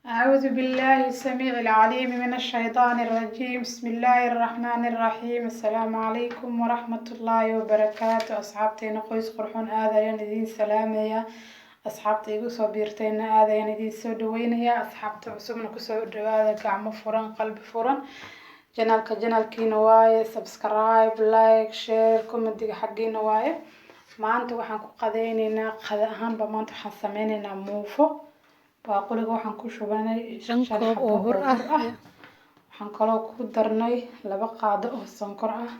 أعوذ بالله السميع العليم من الشيطان الرجيم. بسم الله الرحمن الرحيم. السلام عليكم ورحمة الله وبركاته. Asxaabteena Qoys Qurxoon, aad ayaan idiin salaamaya. Asxaabta igu soo biirtayna aad ayaan idiin soo dhaweynaya. Asxaabta cusubna kusoo dhawaada, gacmo furan, qalbi furan. Channelka channelkiina waaye. Subscribe, like, share, commentiga xaggiina waaye. Maanta waxaan ku qadayneynaa, qada ahaanba maanta waxaan sameyneynaa muufo. Baaquliga waxaan ku shubanay 5 shan koob xabo oo bur oo ah. Bur ah. Waxaan kaloo ku darnay 2 qaado oo sonkor ah,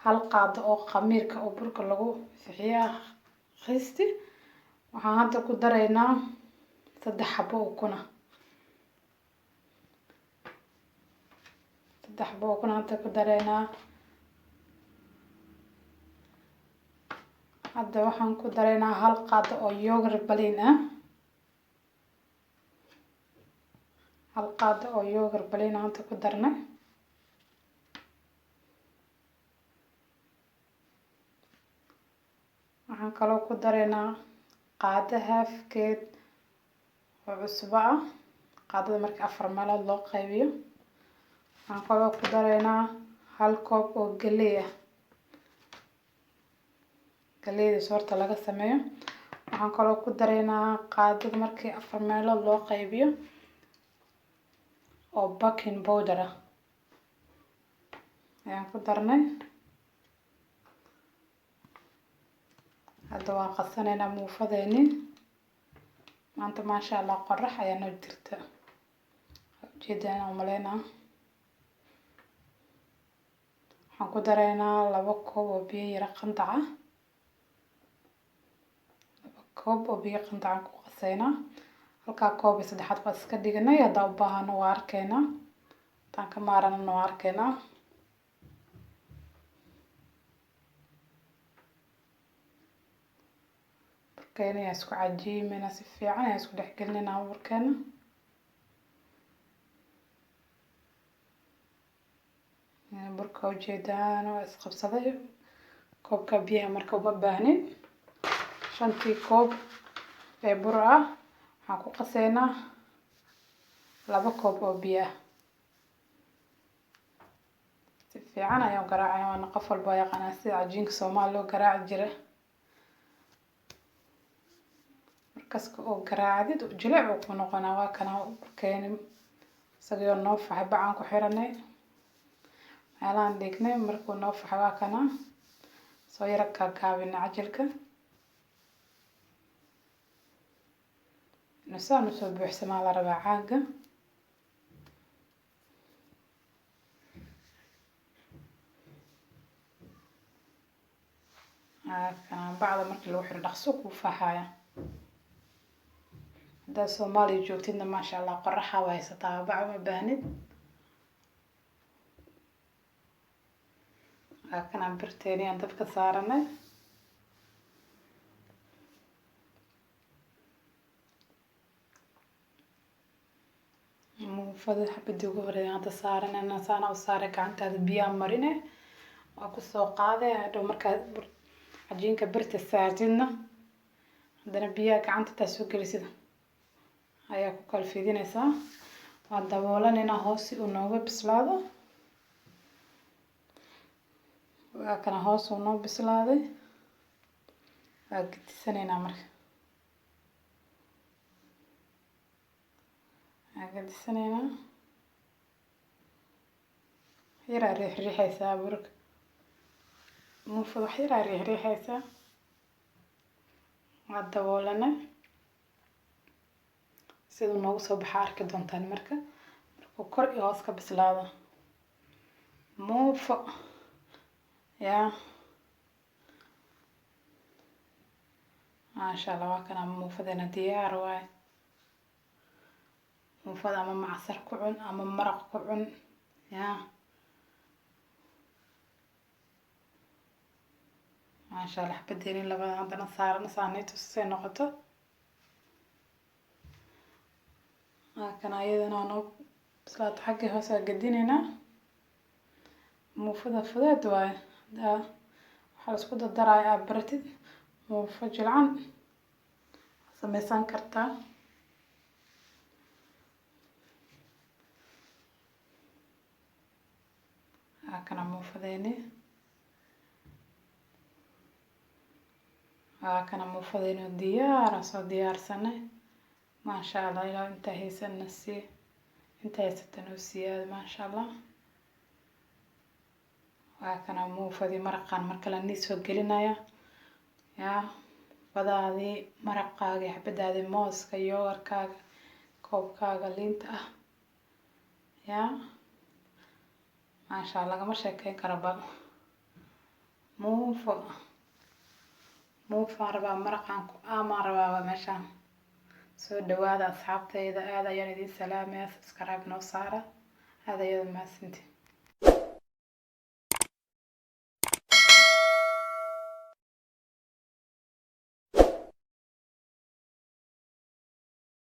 1 qaado oo khamiirka oo burka lagu fixiya khisti. Waxaan hadda ku daraynaa 3 xabo ukuna. 3 xabo ukuna hadda ku daraynaa. Hadda waxaan ku daraynaa 1 qaado oo yogurt plain ah. 1 qaado oo yogurt plain ah hadda ku darnay. Waxaan kaloo ku daraynaa qaado halfkeed oo cusbo ah, qaadada marka afar meelood loo qaybiyo. Waxaan kaloo ku daraynaa 1 koob oo galey ah, galeyda soorta laga sameeyo. Waxaan kaloo ku daraynaa qaadada markii afar meelood loo qaybiyo oo baking powder ah ayaan ku darnay. Hadda waan qasanaynaa muufadeeni maanta. Maasha Allah, qorax ayaa noo jirta, ujeedaan umaleynaa. Waxaan ku daraynaa 2 koob oo biyo yara qandac ah. 2 koob oo biyo qandac ku qaseynaa. Halkaa koob iyo saddexaad baa iska dhiganay. Haddaa u baahano waa arkeynaa, haddaan ka maaranana waa arkeynaa. Burkeena ayaan isku cajiimeynaa, si fiican ayaan isku dhex gelinaynaa burkeena. Burka ujeedaan waa isqabsaday. Koobka biyaha marka uma baahnin. Shantii koob ee bur ah waxaan ku qaseynaa 2 koob oo biyo ah. Si fiican ayaan garaacaya, waana qof walba yaqaanaa sida cajiinka Soomaali loo garaaci jira. Markaska oo garaacdid, jileec uu ku noqonaa. Waa kana burkeeni isagoo noo faxay. Bacaan ku xiranay, meelaan dhignay. Markuu noo faxay, waa kana soo yara gaagaabinay cajalka nusaan usoo buuxsamaa la rabaa caaga. Kana bacda markii lagu xiro, dhaqso kuu faxaya. Haddaad Soomaaliya joogtidna, maasha Allah, qoraxa waa haysataa, bac uma baahnid. Waa kana birteeni aan dabka saaranay. Muufada xabadii ugu horeeya hadda saaranayna. Saana u saaray, gacantaada biyaa marine, waa kusoo qaaday. Hadhow markaad cajiinka birta saartidna, haddana biyaha gacanta intaa soo gelisid ayaa ku kala fidinaysaa. Waa daboolanaynaa hoos si uu nooga bislaado. Waa kana, hoos uu noo bislaaday. Waa gedisanaynaa marka, waa gedisanaynaa. Yaraa riix riixaysaa burka muufada, wax yaraa riix riixaysaa. Waa daboolanay, siduu noogu soo baxa arki doontaan marka markuu kor iyo hoos ka bislaado. Muufo yaa, maasha Allah, waa kana muufadena, diyaar waaye. Muufada ama macsar ku cun ama maraq ku cun. Yaa, maasha Allah. Xabadeeni labada haddana saaran saanayto sisay noqoto. Halkan ayadana waa noo bislaato, xaggii hoose aa gedinaynaa. Muufada fudeed waaye, hadaa waxaa la isku dardaraya aad baratid, muufo jilcan sameysan kartaa. Waa kana muufadeeni, waa kana muufadeeni diyaar, soo diyaarsanay, maasha Allah. Ilaa intaa haysana sii, inta haysatana u siyaada, maasha Allah. Waa kana muufadii maraqaan marka la nii soo gelinaya. Yaa, badaadii, maraqaaga, xabadaadii mooska, yogurtkaaga, koobkaaga liinta ah. Yaa, maasha Allah, lagama sheekeyn karo. Ba muufo, muufaan rabaa, maraqaan ku aamaan rabaaba meeshaan. Soo dhawaada asxaabtayda, aad ayaan idiin salaamaya. Subscribe noo saara, aad ayaad mahadsantiin.